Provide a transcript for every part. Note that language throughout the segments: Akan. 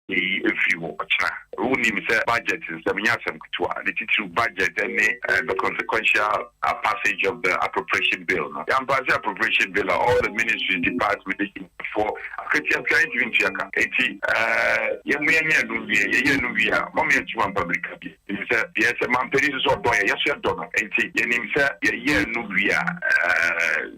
Yɛyi afiri hɔ ɔkyena. Wonim sɛ budget nsɛm nyɛ asɛm ketewa, ne titiriw budget ne the consequential passage of the appropriation bill no. Yɛampaase appropriation bill a, all the ministries, departments, adwumayɛfoɔ akatua koraa yɛntumi ntua ka. Enti yɛn yɛnyɛ ɛno nwie. Yɛyɛ ɛno wie a, mama yɛntu ampa mmirika bi. Yɛnim sɛ deɛ sɛ mampanin nso sɛ ɔdɔ yɛn, yɛso yɛdɔ no. Enti yɛnim sɛ yɛyɛ ɛno wie a,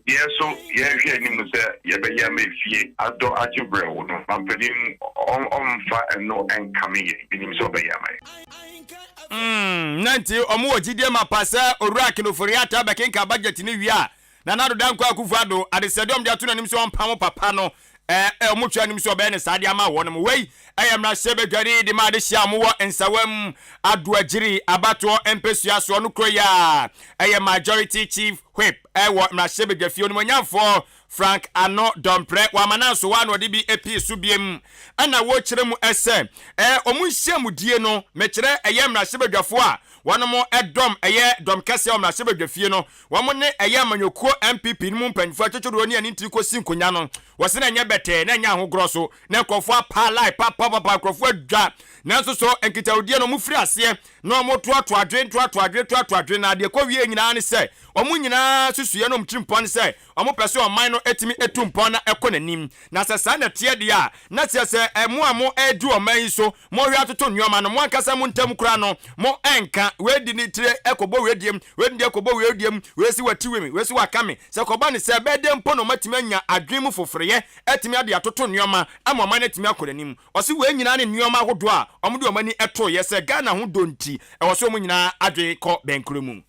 deɛ nso yɛhwɛ anim sɛ yɛbɛyɛ ama efie adɔ agye brɛwo no, mampanin ɔmfa ɛno ɛnkame yɛn. Menim sɛ ɔbɛyɛ ama yɛn. Na nti ɔmo wɔ gyidie mapa sɛ Owura Ken Ofori-Atta bɛkenka budget no wie a, Nana Addo Dankwa Akufo-Addo adesrɛdeɛ ɔmo de ato n'anim sɛ ɔmpam papa no, ɔmo twɛ anim sɛ ɔbɛyɛ ne saa de ama wɔn. Wei ɛyɛ mmarahyɛbadwani de ma adehyia a ɔmo wɔ Nsawam Adoagyiri abatoɔ mpɛsua soɔ no kuro yi a ɛyɛ Majority Chief Whip ɛwɔ mmarahyɛbadwafie, onimonyamfoɔ Frank Annor Dompreh. Wama nanso wa na ɔde bi epii so biem ɛna wɔrekyerɛ mu ɛsɛ ɔmo nhyiamudie no, mekyerɛ ɛyɛ mmarahyɛbadwafoɔ a wɔnom ɛdɔm ɛyɛ dɔm kɛseɛ wɔ mmarahyɛbadwafie no, wɔn ne ɛyɛ amanyɔkuo NPP no mu mpanyinfoɔ atwitwiroɔ ne ani ntiri kɔsi nkonnwa no. Wɔsi na ɛnyɛ bɛtɛɛ na ɛnyɛ ahogorɔ so na nkurɔfoɔ apaalae papapapa, nkurɔfoɔ adwa, nanso so nkitahodie no ɔmo firi aseɛ na ɔmo toatoa adwene, toatoa adwene, toatoa adwene, na adeɛ kɔ wie nyinaa ne sɛ ɔmo nyinaa susuiɛ no, ɔmo tiri mpɔ ne sɛ ɔmo pɛ sɛ ɔman no etumi etu mpɔn na ɛkɔ n'anim. Na sɛ saa na ɛteɛ deɛ a, na kyerɛ sɛ ɛmo a mo ɛredi ɔman yi so, mo hwɛ atoto nneɛma no, mo ankasa mo ntam koraa no mo ɛnka. Wei di ne tire ɛkɔbɔ wei diem, wei di ɛkɔbɔ wei diem, wei si wati wei mi, wei si waka mi. Sɛ kɔba ne sɛ ɛbɛyɛ dɛ mpo na ɔmo atumi anya adwene mu foforɔyɛ atumi ade atoto nneɛma ama ɔman no atumi akɔ n'anim. Ɔsi wei nyinaa ne nneɛma ahodoɔ a ɔmo de ɔmo ani ɛtoeɛ sɛ Ghana ho dɔ nti ɛwɔ sɛ ɔmo nyinaa adwene kɔ bɛnkoro mu.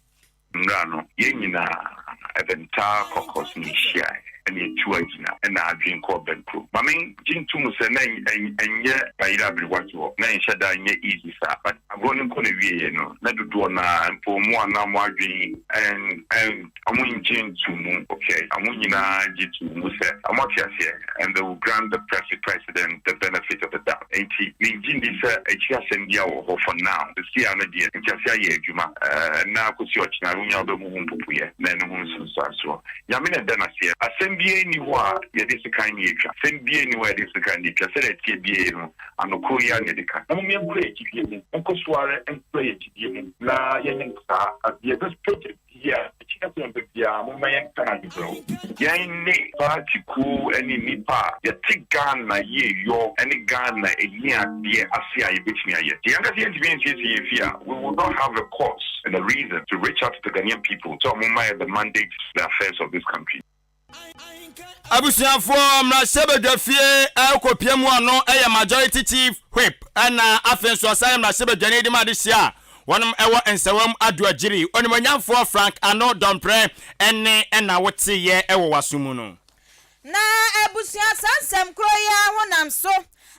Nwura no, yɛn nyinaa ɛbɛntaa kɔkɔs ne yɛhyiaeɛ ɛne yɛtu agyina ɛna adwene kɔɔ bɛnkurom. Ma me gye ntom sɛ na ɛnyɛ bayerɛ aberewa to hɔ, na ɛnhyɛ da nyɛ easy saa, but agorɔ no nkɔ na wieɛ no, na dodoɔ naa mpo mo a na mo adwene ɛn ɛn ɔmo ngye nto mu. Okay, ɔmo nyinaa gye to mu sɛ ɔmo ate aseɛ and they will grant the president the benefit of the doubt. Nti mengye ndi sɛ akyi asɛm bi a wɔ hɔ for now. Sisi ano deɛ, nti ase ayɛ adwuma ɛna akɔsi ɔkyena wonya wobɛhu ho mpopuyɛ na ɛno ho nsonsansoɔ. Nyame na ɛda n'aseɛ. Asɛm biara nni hɔ a yɛde sekan ne atwa, asɛm biara nni hɔ a yɛde sekan ne atwa. Sɛdeɛ ɛteɛ biara no, anokoro yi a na yɛde ka na mom yɛnkura yɛ gyidie mu, nkɔ so ara nkura yɛ gyidie mu na yɛnyɛ saa adeɛ. This project bi a akyi asɛm pɛ biara, momma yɛnka no adebrɛw. Yɛn ne party kuo ne nnipa a yɛte Ghana yie yɔ ne Ghana ɛni adeɛ ase a yɛbɛtumi ayɛ nti yɛnkasa yɛntumi nsiesie yɛn fie a, we will not have a cause and a reason to reach out to the Ghanaian people sɛ ɔmo ma yɛ the mandate to the affairs of this country. Abusuafoɔ, mmarahyɛbadwafie ɛkɔpia mu, ɔno ɛyɛ Majority Chief Whip, ɛna afei nso ɔsan yɛ mmarahyɛbadwani de ma adehyia a wɔnom ɛwɔ Nsawam Adoagyiri, onimonyamfoɔ Frank Annor Dompreh ɛne ɛna woteyɛ ɛwɔ waso mu no. Na abusua, saa nsɛm koro yi ara ho nam so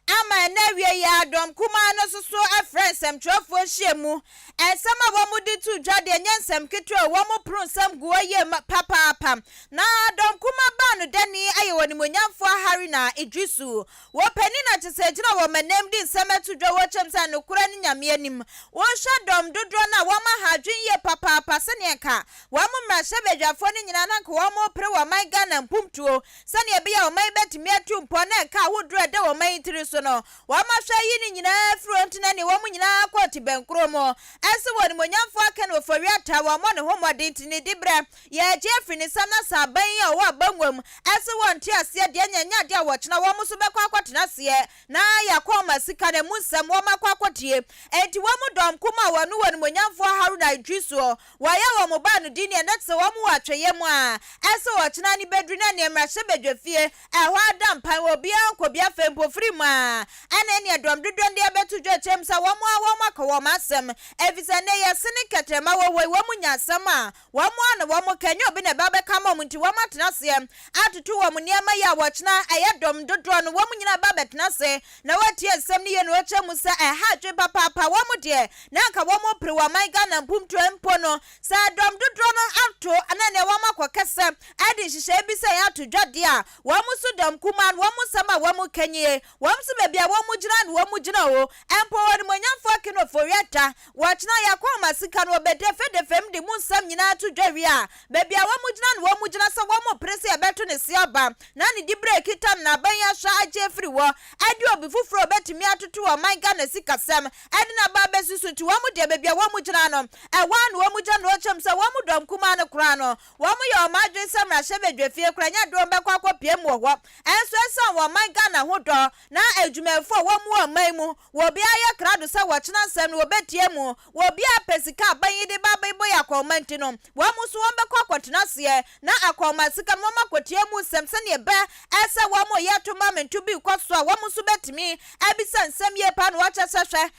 ama ɛnɛ awie yi adɔm kumaa no nso so afrɛ nsɛmtwerɛfoɔ hyia mu. Nsɛm a wɔn de to dwa deɛ, nyɛ nsɛm ketewa. Wɔn pono nsɛm gu hɔ yie papaapa. Na dɔm kumaa baa no dani ayɛ wɔ nimonyamfoɔ Haruna Iddrisu wɔ panin na kyesɛ gyina wɔn anim de nsɛm ato dwa. Wɔkyɛm sɛ nokorɛ ne Nyame anim, wɔhyɛ dɔm dodoɔ no a wɔn aha adwene yie papaapa sɛneɛ nka wɔn mmarahyɛbadwafoɔ no nyinaa na nka wɔn pere wɔ ɔman Ghana mpumtuo sɛneɛ ɛbɛyɛ a ɔman bɛtumi atu mpɔ na ɛka ahodoɔ ɛda wɔn man tiri so no, wɔn ahwɛ yi ne nyinaa firi wɔn tena ne wɔn nyinaa kɔ te bɛnkoro mu. Ɛsɛ wɔ nimonyamfoɔ Ken Ofori-Atta wɔn mmɔ ne ho mmɔden ti ne diberɛ yɛgye afiri ne nsam, na sɛ aban yi a ɔwɔ abangua mu ɛsɛ wɔn te aseɛ deɛ nyɛ nyɛ adeɛ a wɔkyena wɔn nso bɛkɔ akɔtena aseɛ na yɛakɔ ɔma sika na mu nsɛm wɔn akɔ akɔtie. Enti wɔn mu dɔm kum a wɔn wɔ nimonyamfoɔ Haruna Iddrisu wɔyɛ wɔn ba no di neɛ na te sɛ wɔn wɔ atwɛyɛ mu a ɛsɛ wɔkyena ne bɛduru na neɛ mmarahyɛ badwafie ɛhɔ ada mpan wɔ obiara nkɔ bi. Afei mpofiri mu a ɛna ɛneɛ dɔm dodoɔ no de abɛto dwa kyɛm sɛ wɔn a wɔn aka wɔn asɛm, ɛfiri ne yɛse ne kɛtrɛma wɔ hɔ yi, wɔn nya asɛm a wɔn a na wɔn ka nyɛ obi na ɛba bɛka ma wɔn. Nti wɔn atena aseɛ atoto wɔn nneɛma yi a wɔkyena ɛyɛ dɔm dodoɔ no wɔn nyinaa ba bɛtena ase na wɔatie nsɛm no yie na wɔkyerɛ mu sɛ ɛha adwe papaapa. Wɔn deɛ na anka wɔn pere wɔ man Ghana mpumtuo mpo no sɛ dɔm dodoɔ no ato na nea wɔn akɔ kɛsɛ ɛde nhyehyɛe bi sɛ yɛato dwa deɛ a, wɔn nso dɔm kumaa no wɔn nsɛm a wɔn ka nie wɔn. se baabi a wɔn gyina na wɔn gyina o. Mpo Onimuonyamfoɔ Ken Ofori-Atta, wɔkyena yɛakɔ ama sika no wɔbɛdefedefe mu de mu nsɛm nyinaa to dwa wie a, baabi a wɔn gyina na wɔn gyina sɛ wɔn repere sɛ yɛbɛto ne se aba na ne diberɛ a ɛkita no na aban yi asɔ agye afiri hɔ de obi foforɔ a ɔbɛtumi atoto ɔman Ghana sikasɛm de no aba abɛsi so nti wɔn deɛ baabi a wɔn gyina no ɛhɔ ara na wɔn gyina na wɔkyerɛ mu sɛ wɔn dɔm kumaa no koraa no wɔn yɛ wɔn adwene sɛ mmarahyɛbadwafie koraa nyɛ adeɛ wɔn bɛkɔ akɔpie mu wɔ hɔ nso ɛsiane wɔn man Ghana ho dɔ na adwumayɛfoɔ a wɔn wɔ ɔman mu wɔ obiara yɛ krado sɛ wɔkyena nsɛm no wɔbɛtie mu wɔ obiara pɛ sika aban yi de ba abɛbɔ yɛ akɔnma nti no wɔn nso wɔn bɛkɔ akɔtena aseɛ na akɔnma sika no wɔn akɔtie mu nsɛm sɛdeɛ ɛbɛ ɛsɛ wɔn yɛ to ma mento bi kɔ so a wɔn nso bɛtumi abisa nsɛm yie paa na wɔakyɛ sɛ hwɛ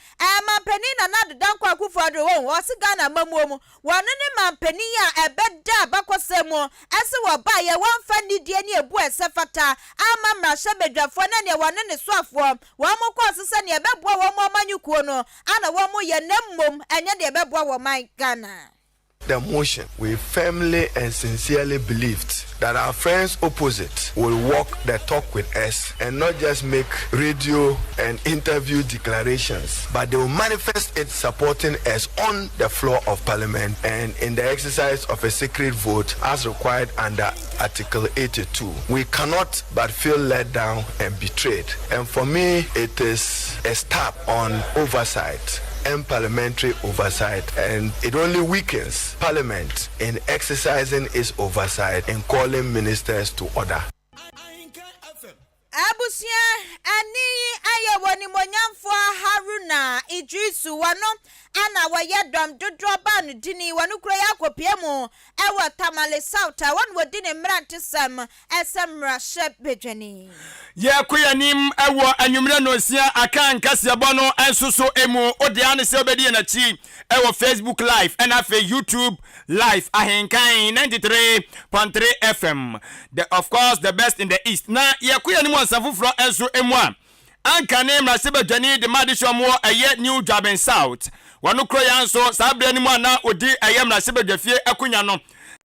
Mampanin Nana Addo Dankwa Akufo-Addo wɔn ɔse Ghana amammuo mu wɔno ne mampanin a ɛbɛda abakɔsɛm mu ɛse wɔbaeɛ wɔmfa nidie ne ebu a ɛsɛ fata amma mmarahyɛbadwafoɔ ne neɛ wɔne ne soafoɔ wɔn kɔɔ so sɛ neɛ ɛbɛboa wɔn amanyɔkuo no ana wɔn yɛ na mmom ɛnyɛ deɛ ɛbɛboa wɔn man Ghana. The motion, we firmly and sincerely believed that our friends opposite will walk the talk with us and not just make radio and interview declarations, but they will manifest it supporting us on the floor of parliament and in the exercise of a secret vote as required under Article 82. We cannot but feel let down and betrayed. And for me, it is a stab on oversight and parliamentary oversight, and it only weakens parliament in exercising its oversight and calling ministers to order. Abusua ani ayɛ wɔ nimonyamfoɔ Haruna Iddrisu wɔno ana wɔyɛ dɔm dodoɔ baa no dini wɔno kuro yi akɔpie mu ɛwɔ Tamale South a wɔne wɔdi ne mmerantesɛm ɛsɛ mmarahyɛ badwani. Yɛkɔ yɛnim ɛwɔ anwummerɛ nonsia aka nkaseɛbɔ no nso so emu wode ane sɛ wobɛdi yɛn akyi ɛwɔ Facebook Live ɛna afei YouTube Live, Ahenkan 93.3 FM, the of course the best in the East. Na yɛkɔ yɛnim wɔ nsa foforɔ nso emu a, anka ne mmarahyɛbadwani de ma adehyɛ ɔmo ɛyɛ New Juaben South, wɔno kuro yɛn nso saa berɛ no mu a na ɔdi ɛyɛ mmarahyɛbadwafie akonnwa no,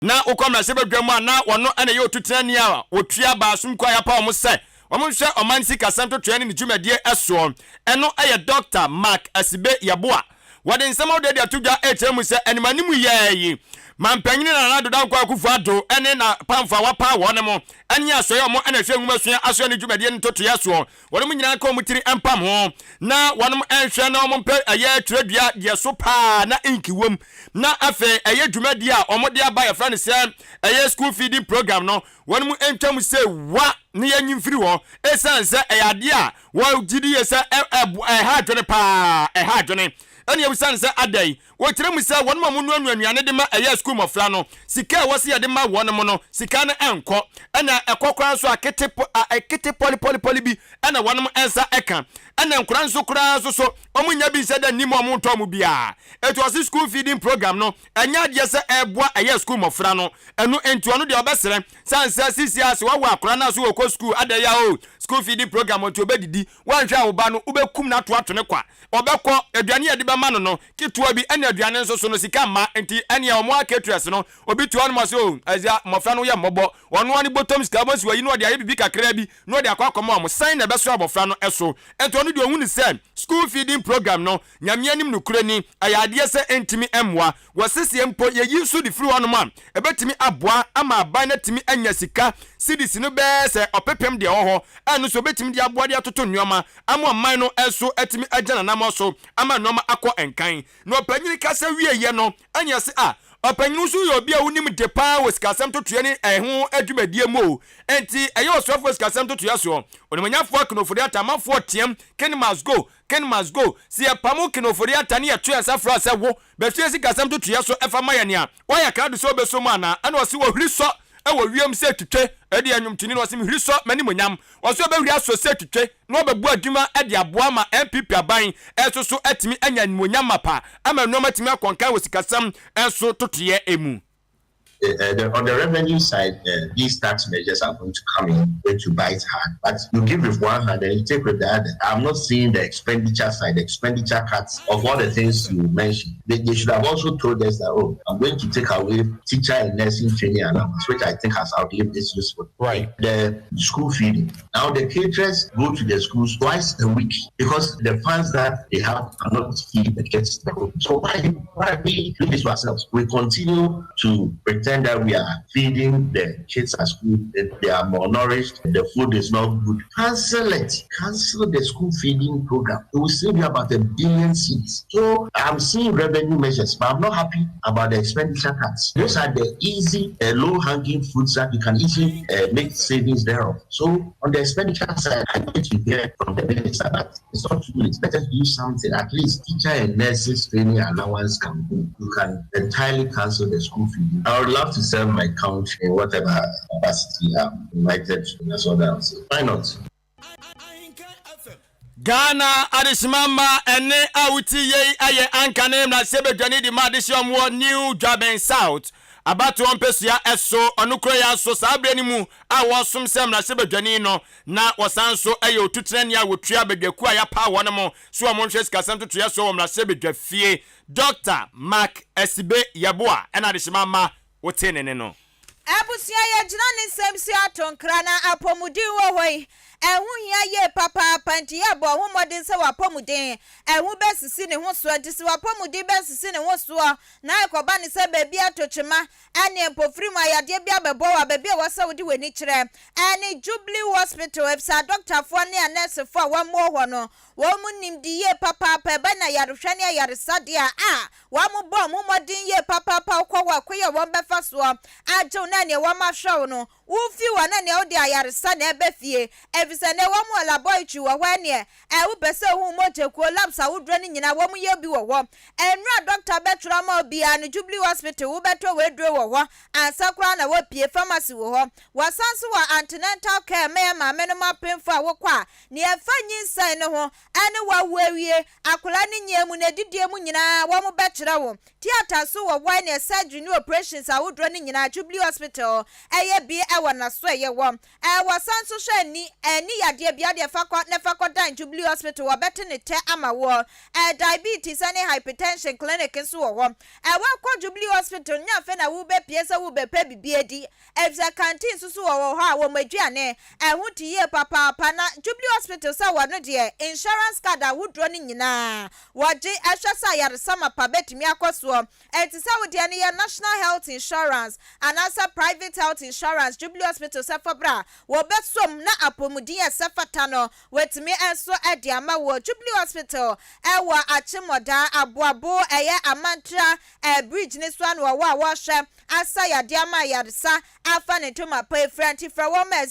na wokɔ mmarahyɛbadwa mu a na wɔno ɛna ɛyɛ otutenani a wɔtua baasom kɔ a yɛapa wɔn sɛ wɔn nhwɛ ɔman sikasɛm totoɛ ne ne dwumadie ɛsoɔ. Ɛno ɛyɛ Dr. Mark Asibe Yeboah. Wɔde nsɛm ahodoɔ de ato dwa ɛkyerɛ mu sɛ animanim yɛɛ yi mampanyini Nana Addo Dankwa Akufo Addo ɛne na pamfo a wapa wɔn mo ɛne asɔeɛ ɔmo ɛna ɛhwɛ nwoma sua asoɛ ne dwumadie no ntotoeɛ soɔ. Wɔn nyinaa nka wɔn tiri mpam ho na wɔn nhwɛ na wɔn mpɛ ɛyɛ twerɛdua deɛ so paa na ink wom, na afei ɛyɛ dwumadie a wɔn de aba yɛfrɛ no sɛ ɛyɛ school feeding program no, wɔn mu ntwa mu sɛ wa ne yɛnyi mfiri hɔ, ɛsiane sɛ ɛyɛ adeɛ a wɔgye di yɛ sɛ ɛha adwene paa, ɛha adwene. Ɛne ɛbisa sɛ adɛn? Wɔkyerɛ mu sɛ wɔn a wɔnoanoa nnuane de ma ɛyɛ sukuu mmɔfra no, sika a ɛwɔ sɛ yɛde ma wɔn mo no, sika no ɛnkɔ, ɛna ɛkɔ koraa nso a kete a kete pɔlipɔlipɔli bi ɛna wɔn nsa ɛka, ɛna nkora nso koraa nso so wɔn nya bi nhyɛ dɛ nnim wɔn ntɔ wɔn biara. Etu ɔse school feeding program no ɛnyɛ adeɛ sɛ ɛboa ɛyɛ sukuu mmɔfra no. Ɛno nti ɔno deɛ ɔbɛsrɛ san sɛ sisi a sɛ wɔwɔ akora no a so wɔkɔ sukuu adɛ ya o school feeding program nti ɔbɛdidi, wɔnhwɛ a wo ba no wobɛkum no ato ato ne kwa. Ɔbɛkɔ, aduane a yɛde bɛma no, ketewa bi, ɛna aduane nso so no sika mma nti ɛnea wɔn aketeres no obi te hɔ nom ɔsɛ o ɛsɛ mmɔfra no yɛ mmɔbɔ, ɔno ani bɔtɔm sika wɔn si wɔyi na ɔde ayɛ biribi kakra bi na ɔde akɔ akɔma wɔn sɛn na ɛbɛso abɔfra no ɛso. Nti ɔno deɛ ɔhu ne sɛ school feeding program no, Nyame anim nokorɛ ni, ɛyɛ adeɛ sɛ ɛntumi mmoa. Wɔseseɛ mpo yɛyi nso de firi hɔnom a, ɛbɛtumi aboa ama aban no atumi anya sika cedis no bɛyɛ sɛ ɔpepem deɛ ɛwɔ hɔ, ɛno nso ɛbɛtumi de aboa de atoto nneɛma ama ɔman no nso atumi agyina n'anammɔn so ama nneɛma akɔ nkan. Na ɔpanyin kasa wieeɛ no, ɛne ɔse, Ah, ɔpanyin, wo nso woyɛ obi a wonim de paa wɔ sikasɛm totoeɛ ne ɛho adwumadie mu o. Enti ɛyɛ ɔsoafoɔ sikasɛm totoeɛ soɔ, Onimuonyamfoɔ Akin Ofori-Atta, amanfoɔ team, King must go, King must go. Sɛ yɛpamo King Ofori-Atta ne yɛto yɛn nsa frɛ wo sɛ wo, bɛhwɛ sikasɛm totoeɛ so fa ma yɛn a, woayɛ krado sɛ wobɛsɔ mu anaa? Ɛna ɔse ɔhuri sɔ wɔ wiem sɛ twitwe, ɛdeɛ nnwomtoni no, ɔse mehuri sɔ m'animuonyam. Ɔse ɔbɛhuri asɔ sɛ twitwe na wabɛbɔ adwuma de aboa ma NPP aban nso so atumi anya animuonyam mapa ama nnoɔma atumi akɔ nkan wɔ sikasɛm nso totoeɛ mu. On the revenue side, these tax measures are going to come in, going to bite hard. But you give with one hand and you take with the other. I'm not seeing the expenditure side, the expenditure cuts of all the things you mentioned. They should have also told us that, oh, I'm going to take away teacher and nursing training allowance, which I think has outlived its useful. The school feeding. Now the caterers go to the schools twice a week because the funds that they have cannot feed the kids. So why are we doing this to ourselves? We continue to pretend that we are feeding the kids at school, that they are malnourished, the food is not good. Cancel it. Cancel the school feeding program. It will save you about 1 billion cedis. So I'm seeing revenue measures, but I'm not happy about the expenditure cuts. Those are the easy, low-hanging fruits that you can easily make savings thereof. So on the expenditure side, I need to hear from the minister that it's not too late. It's better to do something. At least teacher and nurses training allowance can go. You can entirely cancel the school feeding. I would love to serve my country in whatever capacity I'm invited to. That's what I'll say. Why not? Ghana adehyema mma, ɛne a woti yei ayɛ anka ne mmarahyɛbadwani de ma adehyɛ wɔ New Dwaben South abatoɔ mpɛsua ɛso. Ɔno kura yɛ aso saa berɛ no mu a wɔsom sɛ mmarahyɛbadwani no, na wɔsan so ɛyɛ otutenani a wɔtua badwakuo a yɛapa wɔn mo so wɔn nhwɛ sikasɛm totoyɛ so wɔ mmarahyɛbadwa fie, Dr Mark Asibe Yɛboa, ɛna adehyema mma wote ne ne no. Abusua, yɛgyina ne nsɛm si ato nkra na apɔmuden wɔ hɔ yi, ɛho hia yie papaapa, nti yɛbɔ ho mmɔden sɛ wapɔmuden ɛho bɛsisi ne ho soɔ. Nti sɛ wapɔmuden bɛsisi ne ho soɔ na ɛkɔba ne sɛ baabi ato kyema ɛne mpofiri mu ayadeɛ bi abɛbɔ wɔ baabi a wɔsɛ wode w'ani kyerɛ ɛne Jubilee Hospital, efisɛ adɔktafoɔ ne anɛɛsefoɔ a wɔmmɔ hɔ no, wɔn mu nimdi yie papaapa. Ɛbɛ na yarehwɛ ne ayaresadeɛ a wɔn bɔ wɔn mmɔden yie papaapa. Kɔ hɔ akɔyɛ wɔn bɛfa soɔ agyew na nea wɔn ahwɛ wo no, wofi wɔ na nea wode ayaresa na ɛbɛ fie, efisɛ ne wɔn wɔ laboratory wɔ hɔ, ɛneɛ ɛwo pɛ sɛ ohun mogyakuo, labs ahodoɔ no nyinaa wɔn yɛ bi wɔ hɔ. Nnura dɔkta bɛtwerɛ ama obiara no, Jubilee Hospital wobɛtɔ w'aduro wɔ hɔ ansa koraa na wɔpie. Pharmacy wɔ hɔ, wɔsan so wɔ antenatal care mɛyɛ maame no apemfo a wokɔ a nea ɛfa nyinsɛn no ho ɛne wawo awie, akwadaa no nyia mu na edidie mu nyinaa wɔn bɛkyerɛ wo. Theatre so wɔ hɔ, ne surgery ne operations ahodoɔ no nyinaa Jubilee Hospital ɛyɛ bi ɛwɔ n'aso. Ɛyɛ wɔ wɔsan so hwɛ ani, ani yadeɛ bia deɛ fa kɔ ne fa kɔ dan Jubilee Hospital, wɔbɛte ne tɛ ama wɔ. Diabetes ne hypertension clinic nso wɔ hɔ. Ɛwɔ kɔ Jubilee Hospital nya afei na wobɛpie sɛ wobɛpɛ bibi adi, efisɛ canteen nso so wɔ hɔ a wɔn aduane ɛho te yie papaapa. Na Jubilee Hospital sɛ wɔn deɛ, insurance card ahodoɔ no nyinaa wɔgye ɛhwɛ sɛ ayaresa mapa bɛtumi akɔ soɔ. Ɛnti sɛ wodeɛ no yɛ National Health Insurance anaasɛ private health insurance, Jubilee Hospital sɛ fɔbra wɔbɛsom na apɔmuden ɛsɛ fata no wɔatumi nso de ama wɔ. Jubilee Hospital ɛwɔ Akyemɔdaa Aboabo, ɛyɛ Amantra bridge ne so ano wɔwɔ a wɔrehwɛ asa yadeɛ ama ayaresa afa ne ntoma pa efira. Nti frɛ wɔn mɛ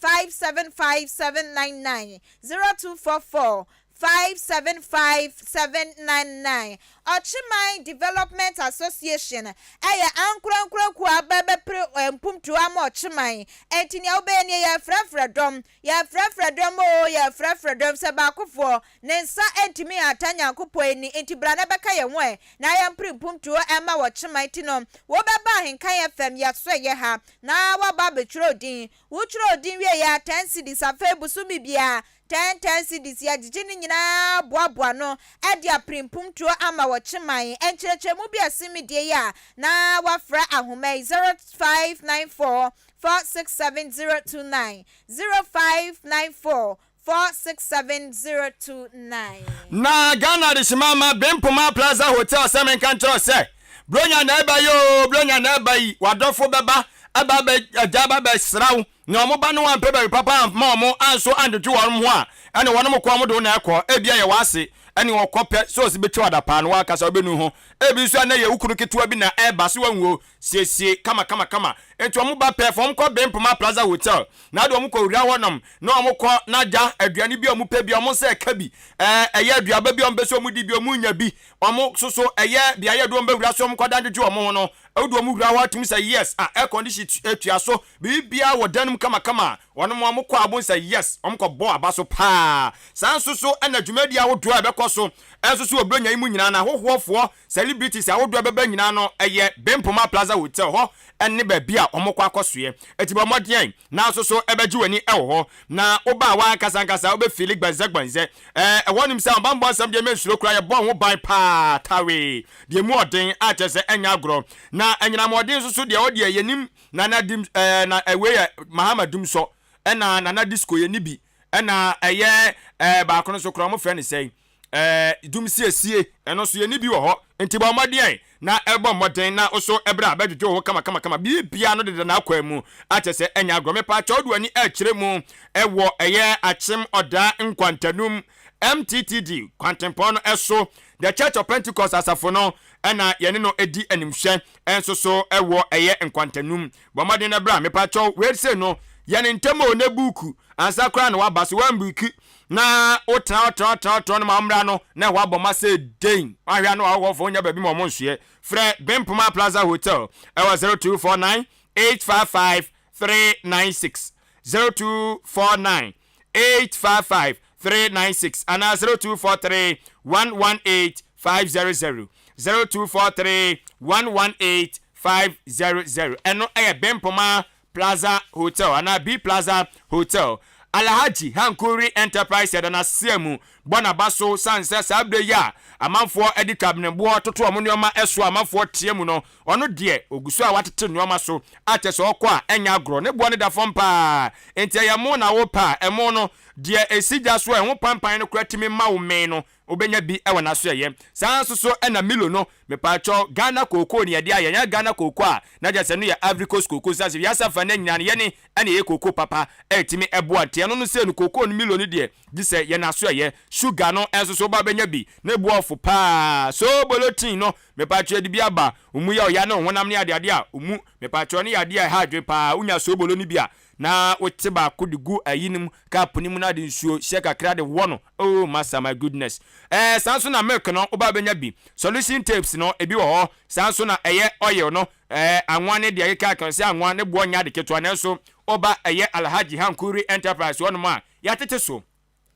0244575799, 0244575799. Ɔkyeman Development Association ɛyɛ ankorankora aba bɛpere mpumtuo ama ɔkyeman. Ɛnti nea wobɛyɛ nie, yɛfrɛfrɛ dɔm, yɛfrɛfrɛ dɔm o, yɛfrɛfrɛ dɔm sɛ baakofoɔ ne nsa ntumi ata Nyankopɔn ani, nti bra na bɛka yɛn ho ɛ na yɛmpere mpumtuo ɛma wɔkyeman. Ti no wobɛba Ahenkan FM yɛso ɛyɛ ha na woaba abɛtwerɛ odin. Wotwerɛ odin wie yɛ 10 cedis. Afei bosome biara 10 10 cedis yɛgyegye ne nyinaa boaboa no ɛde apirimpumtuo ama wɔkyeman. Nkyerɛkyerɛmu bi ɛse mi die yi a na wafrɛ ahoma yi, 0594467029, 0594467029. Na Ghana de hyema Bempoma Plaza Hotel sɛ menka nkyerɛ sɛ bronya na ɛba yi o, bronya na ɛba yi, wadɔfo bɛba ɛba bɛ agya ba bɛsra wo na ɔmo ba no wampɛ baabi papa ma ɔmo anso antwetwe wɔn ho a, ɛne wɔn mo kɔ ɔmo de wo na ɛkɔ. Ebia yɛ w'ase ɛne ɔkɔ pɛ sɛ ɔsi bɛtwa adapaa no wakasa wobɛnu ho. Ebi nso a na yɛ wo kunu ketewa bi na ɛba so wanwuo siesie kama kama kama. Enti wɔn ba pɛ fa wɔn kɔ Bempoma Plaza Hotel na de wɔn kɔ wura hɔnom na wɔn kɔ na gya aduane bi a wɔn pɛ bi a wɔn nsa ɛka bi ɛɛ ɛyɛ aduaba bi a wɔn pɛ sɛ wɔn di bi wɔn nya bi wɔn soso ɛyɛ beaeɛ de wɔn bɛwura so wɔn kɔ dan dwodwo wɔn ho no wode wɔn wura hɔ atumi sɛ yes a air condition tua so biribiara wɔ dan no mu kamakama wɔn wɔn kɔ abon sɛ yes wɔn kɔ bɔ aba so paa saa nso so ɛna dwumadi ahodoɔ a ɛbɛkɔ so ɛnso so wɔ Buronya yi mu nyinaa na ahohoɔfoɔ Celebrities ahodoɔ a ɛbɛba nyinaa no ɛyɛ Bempoma Plaza Hotel hɔ ne baabi a wɔkɔ akɔsoɛ. Enti bɔ mmɔden na nso so bɛgye w'ani wɔ hɔ. Na woba a w'ankasa ankasa wobɛ feeli gbɛnzɛgbɛnzɛ. Ɛɛ ɛhɔ nim sɛ ahobanbɔ nsɛm deɛ mensuro koraa yɛbɔ ho ban paa tawee deɛ emu ɔden a kyerɛ sɛ ɛnyɛ agorɔ. Na anyinam ɔden nso so deɛ ɛhɔ deɛ yɛnim Nana Dim ɛɛ na wei yɛ Mahama Dumsɔ ɛna Nana Disco yɛnni bi ɛna ɛyɛ ɛɛ baako no nso koraa wɔfrɛ no sɛn? Ɛɛ, dum siesie, ɛno nso yɛnni bi wɔ hɔ. Nti bɔ mmɔden na bɔ mmɔden na wo so bra bɛdwodwo wo ho kamakamakama. Biribiara no deda n'akwan mu akyɛ sɛ ɛnyɛ agorɔ. Mepaakyɛw wode w'ani rekyerɛ mu wɔ ɛyɛ Akyem Ɔdaa Nkwantanum MTTD kwantempɔn no so. The Church of Pentecost asafo no na yɛne no di animhwɛ nso so wɔ ɛyɛ Nkwantanum. Bɔ mmɔden na bra. Mepaakyɛw wei sei no yɛ no ntɛm o na buuku ansa koraa na waba. So woambuuku na wotena hɔ tena hɔ tena hɔ tena hɔ no ma ɔmmra no na ɛhɔ abɔ ma sɛ den wahwɛ a na wahɔhɔfoɔ wonya baabi ma ɔmo nsoɛ frɛ Bempoma Plaza Hotel ɛwɔ 0249 855 396 0249 855 396 anaa 0243 118 500 0243 118 500 ɛno ɛyɛ Bempoma Plaza Hotel anaa B Plaza Hotel. Alhaji Hankuri Enterprise yɛda no ase mu bɔ n'aba so sane sɛ saa berɛ yi a amanfoɔ de twabeneboɔ toto wɔn nnoɔma so a amanfoɔ teɛ mu no, ɔno deɛ ɔgu so a watete nnoɔma so a kyerɛ sɛ ɔkɔ a ɛnyɛ agorɔ. Ne boɔ no da fam pa ara enti ɛyɛ ɛmo na wopɛ a, ɛmo no deɛ ɛsi gya so a ɛho pampan no koraa tumi ma wo mee no Wobɛnya bi wɔ n'asoɛeɛ. Saa ara nso so na Milo no, mepaakyɛw, Ghana kookoo na yɛde ayɛ, ɛnyɛ Ghana kookoo a na kyerɛ sɛ ɛno yɛ Ivory Coast kookoo, sane sɛ wiase afa no nyinaa no yɛne na ɛyɛ kookoo papa a ɛtumi boa, nti ɛno no sei no kookoo no Milo no deɛ gye sɛ yɛn asoɛeɛ. Sugar no nso so woba wobɛnya bi, ne bo ɔfo paa. Soobolo tea no, mepaakyɛw yɛde bi aba, wo mu yɛ ɔya ne wo honam ne adeade a, wo mu, mepaakyɛw ɛno yɛ adeɛ a ɛha adwene paa, wonya soobolo no bi a, na wote baako de gu ayi no mu, cup no mu na de nsuo hyɛ kakra de wɔ no, oh masa my goodness. Ɛɛ saa nso na milk no woba bɛnya bi, solution tapes no ebi wɔ hɔ, saa nso na ɛyɛ oil no, ɛɛ anwa ne deɛ ɛkeka ka sɛ anwa ne boɔ nyɛ ade ketewa nanso woba ɛyɛ Alhaji Hankuri Enterprise hɔnom a yɛatete so.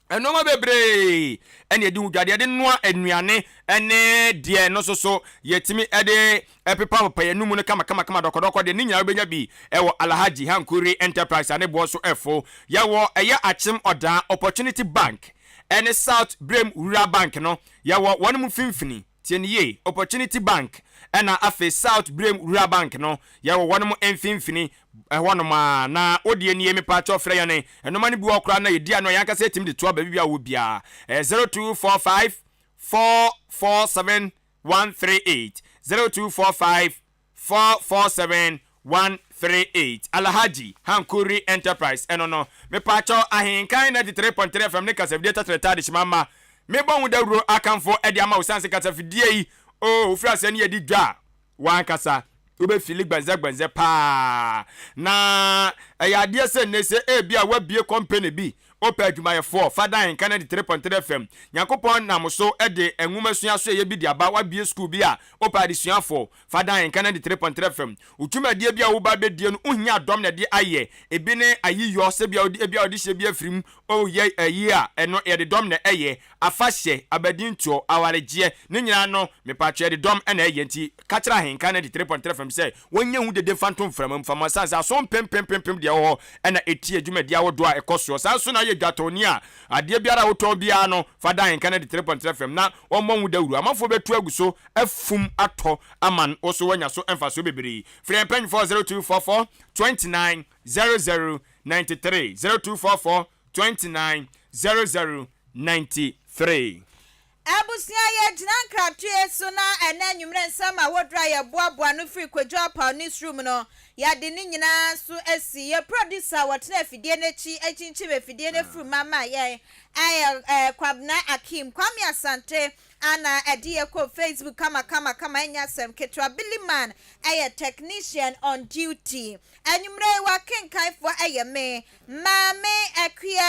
Nnoɔma bebree na yɛde ho dwa, deɛ yɛde noa nnuane ne deɛ no nso so yɛtumi de pepa pepa yɛn anum no kamakamakama dɔkɔdɔkɔ deɛ ne nyinaa wobɛnya bi wɔ Alhaji Hankuri Enterprise a ne boɔ nso ɛfo. Yɛwɔ ɛyɛ Akyem Ɔdaa Opportunity Bank ne South Brem Rural Bank no yɛwɔ wɔn mfimfini. Tie no yie, Opportunity Bank ɛna afei South Birem Rural Bank no yɛwɔ wɔnom mfimfini ɛhɔnom ara. Na wo deɛ nie mepaakyɛw frɛ yɛn, nnoɔma no bi wɔ hɔ koraa na yɛdi ano a yɛn ankasa yɛtumi de toa baabi biara a wowɔ biara. Ɛyɛ 0245 447 138, 0245 447 138 Alhaji Hankuri Enterprise ɛno no mepaakyɛw Ahenkan 93.3 FM ne kasafidie tɛtrɛtɛ adehyema mma mebɔ ho dawuro akamfo de ama wo sane se kasafidie yi oo wofiri aseɛ ne yɛdi dwa a wankasa wobɛfili gbɛnzɛgbɛnzɛ paa na ɛyɛ adeɛ sɛ nnɛ sɛ ebi a wabie company bi wopɛ adwumayɛfoɔ fa da Ahenkan 93.3 FM Nyankopɔn nam so de nwoma sua so ɛyɛ bi de aba wabie school bi a wopɛ adesuafoɔ Fa dan nka 93.3 fam. Wo dwumadie bi a woreba abɛdie no, wohia dɔm na ɛde ayɛ. Ebi ne ayiyɔ, sɛ bia wode ebia wode hyɛ bi afiri mu, woreyɛ ayie a, ɛno yɛde dɔm na ɛyɛ. Afahyɛ, abadintoɔ, awaregyeɛ, ne nyinaa no, mepatwɔ yɛde dɔm na ɛyɛ. Nti ka kyerɛ Ahenka 93.3 fam sɛ wɔnyɛ ho dede mfa nto mframa mu mfa ma ɛsiane sɛ aso mpempempempem deɛ ɛwɔ hɔ na ɛtie dwumadie ahodoɔ a ɛkɔ soɔ. Saa nso na woyɛ dwatɔni a, adeɛ biara a wotɔn biara no, fa dan Ahenka 93.3 fam na wɔmmɔ ho dawuro. Amanfoɔ bɛtu agu so afum atɔ ama wo so woanya so mfasoɔ bebree. Frɛ yɛn mpanyinfoɔ 0244 29 00 93, 0244 29 00 93. Abusua yɛgyina nkratoe so na ɛnɛ anwummerɛ nsɛm a wɔdura yɛboaboa no firi Kwadwo Apaw newsroom no, yɛde ne nyinaa nso asi. Yɛ producer a wɔtena afidie no akyi akyinkyim afidie no afiri mu ama yɛn ɛyɛ Kwabena Akim. Kwame Asante ana ɛde yɛ kɔ Facebook kama kama kama, ɛnyɛ asɛm ketewa. Billy Man ɛyɛ technician on duty. Anwummerɛ yi wakenkanfoɔ ɛyɛ me, Maame Akua.